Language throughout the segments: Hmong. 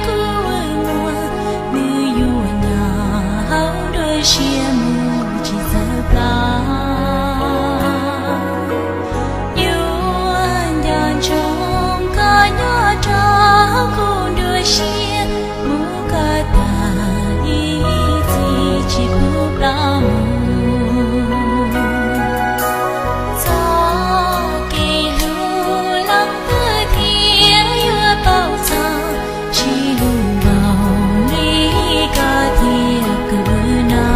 kuv muag, nws yuav nyob hauv nruab siab mus tsis txawv plaws. Yuav nco ntsoov koj nyob rau kuv nruab siab, mus koj tag ib txhis tsis pub plaub mus. Txoj kev hlub leej twg thiaj yuav paub txog, tsis hlub npaum li koj thiab kuv no.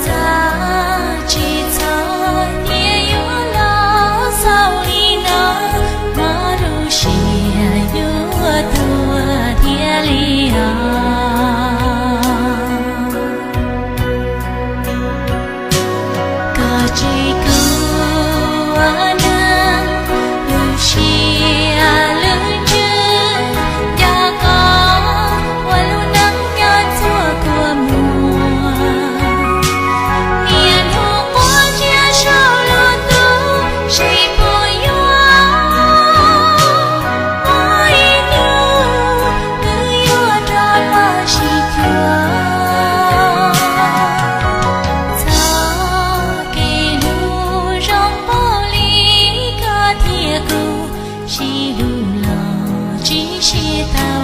Xav tsis txog thiaj yuav los xaus li no, mas lub siab yuav tuag thiaj li os. Koj tsis kuv ua neeg, lub siab lub ntsws, nco koj ua lub neej nyob txhua kua muag. Niaj hnub quaj ntsia saum lub ntuj, seb puas yuav muaj ib hnub nws yuav rov los sib cuag. Txoj kev hlub zoo npaum li koj thiab kuv, sib hlub los tsis sib tau